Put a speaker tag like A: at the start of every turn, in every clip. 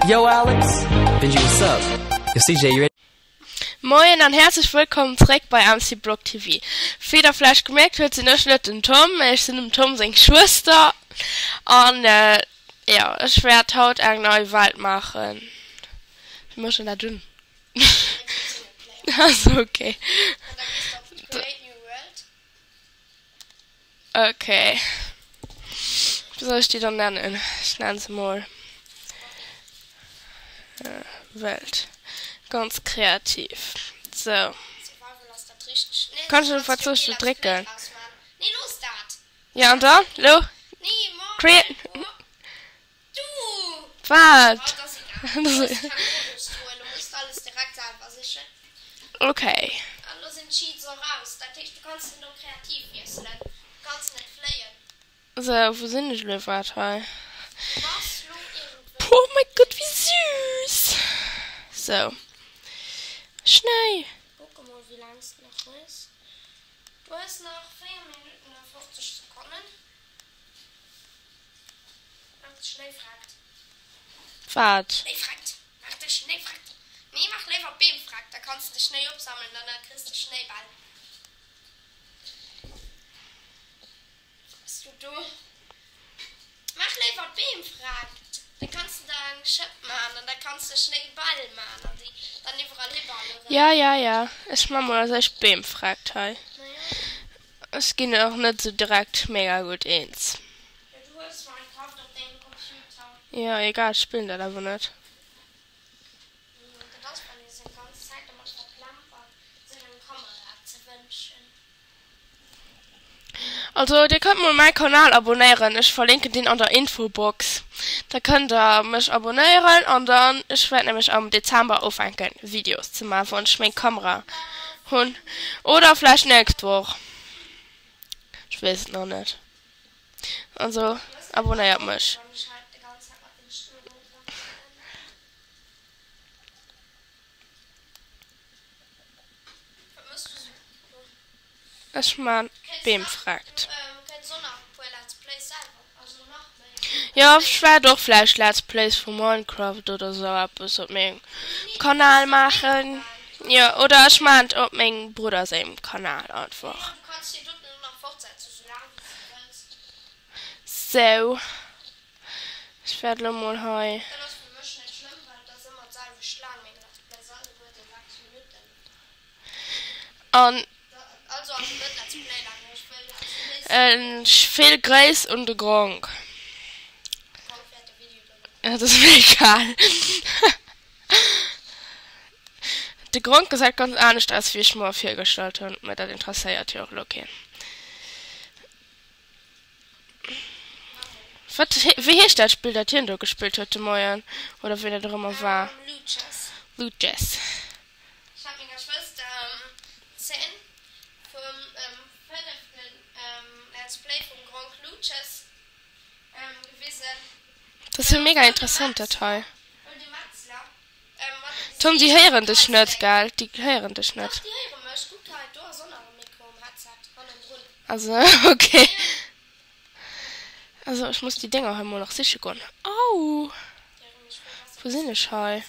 A: Yo Alex! Benji what's up? Yo CJ you ready?
B: Moien an häerzlech wëllkomm zréck bei MC Blog TV. Wéi der vläicht gemierkt huet, sinn ech net den Tom, mee ech sinn dem Tom seng Schwëster an jo, ech wäert haut eng nei Welt maachen. Wéi mécht een dat un? Ass ok. Ok. Wéi soll ech déi dann nennen? Ech nennen se mol Welt. Ganz kreativ. Sou. Kann ech wat soll ech do drécken? Jo an dann? Lo? Create. Wat? Ok. Sou, wou sinn ech elo iwwerhaapt hei? Oh mein Gott, wéi süß! Sou. Schnéi! Wat? Ja, ja, ja, ech man mol als éischt Beemfrekt hei. Ech ginn och net sou direkt mega gutt eens. Jo egal, ech spillen dat awer net. Also dir kënnt mol mäi Kanal abonéieren, ech verlinken deen an der Infobox. Da kënnt der mech abonéieren an dann, ech wäert nämlech am Dezember ufänken Videos ze maachen, wann ech meng Kamera hunn oder vläicht nächst Woch, ech weess et nach net. Also abonéiert mech. Ech man Beemfrekt. Jo ech waert och vläicht Let's Plays vu Minecraft oder sou eppes op mengem Kanal maachen. Jo oder ech maan et op mengem Brudder sengem Kanal einfach. Sou ech waert elo mol hei. An vill Gréiss un de Gronkh. Dat ass mir egal. De Gronkh gesäit ganz anescht aus wéi ech mer virgestallt hunn, mä dat interesséiert jo och elo keen. Wat, wéi heescht dat Spill, dat hien do gespillt huet de Moien? Oder wéi dat och ëmmer war? Luches.
C: Ech hat menger Schwëster d'Scène vum fënneften Let's Play vum Gronk Luches gewisen.
B: Dat ass jo mega interessant dat hei. Tom, déi héieren dech net, gell? Déi héieren dech net. Also, ok. Also, ech muss déi Dénger hei mol nach siche goen. Au! Wou sinn ech hei?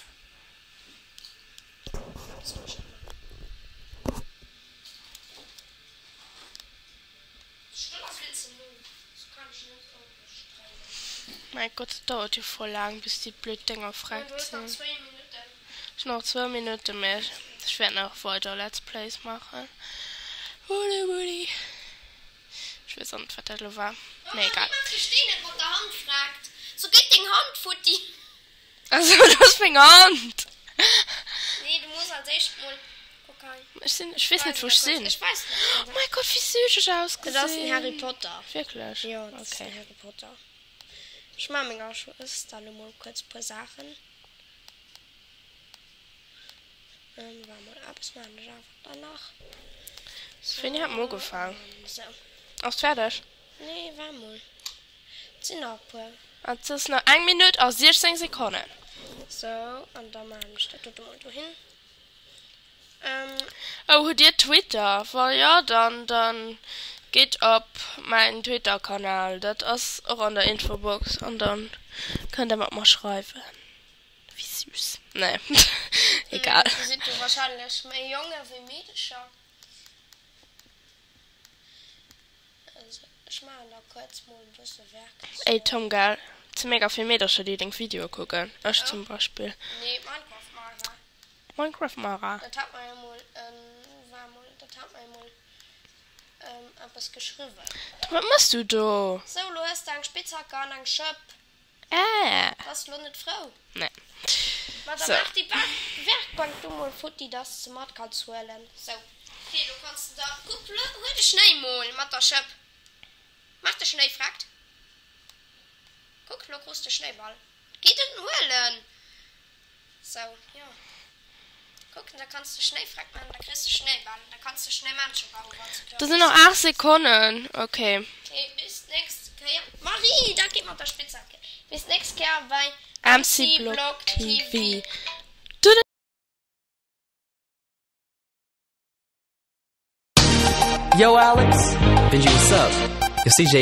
B: Mäi Gott, dat dauert jo voll laang, bis déi blöd Dénger vreckt sinn. Ech hunn nach zwou Minutten, mä ech wäert nach weider Let's Plays maachen. Ech weess och net, wat dat elo war, mee egal. Also dat ass meng Hand! Ech sinn, ech weess net wou ech sinn. Oh mein Gott, wéi süß ech ausgesinn.
C: Dat ass den Harry Potter.
B: Wierklech?
C: Jo, dat ass den Harry Potter. Ech maache menger Schwëster elo mol kuerz e puer Saachen. War mol eppes maachen ech awer dann nach.
B: Wéini hat mer ugefaang?
C: Sou.
B: Ass fäerdeg?
C: Nee, war mol. Et sinn nach e puer.
B: Et ass nach eng Minutt a 16 Sekonnen.
C: Sou, an da maachen ech dat dote mol dohin.
B: Oh, hutt dir Twitter? Wa jo, dann dann gitt op mäin Twitter Kanal, dat ass och an der Infobox, an dann kënnt der mat mer schreiwen. Wéi süß. Nee, egal.
C: Do sinn jo wahrscheinlech méi Jonge wéi Meedecher. Also, ech maachen da kuerz mol e bësse Werkzeug.
B: Ey Tom, gell, et si mega vill Meedercher déi deng Videoe kucken. Ech zum Beispill.
C: Nee, Minecraft Mara.
B: Minecraft Mara.
C: Dat hat mer jo mol en, war mol, dat hat mer jo mol eppes geschriwwen.
B: Tom, wat mëss du do?
C: Sou, lo hues de eng Spitzhacke an eng Schëpp.
B: Äh.
C: Bass lo net frou?
B: Nee.
C: Ma da
B: So.
C: maach déi Werkbank do mol futti, dass de mat kanns huelen. Sou. Ok, lo kanns de da, kuck, lo huel de Schnéi mol mat der Schëpp. Maach de Schnéi freckt. Kuck, lo krus de Schnéiball. Géi den huelen. Sou, jo. Kuck, da kanns de Schnéifrack man, da kriss de Schnéiball, da kanns de Schnéimännche bauen, wann s de
B: Do sinn nach 8 Sekonnen, ok.
C: Ok, bis d'nächst Kéier. Marie, dat geet mat der Spitzhacke. Bis d'nächst Kéier bei
B: MC Blog TV.
A: Yo Alex, Benji what's up? Yo CJ.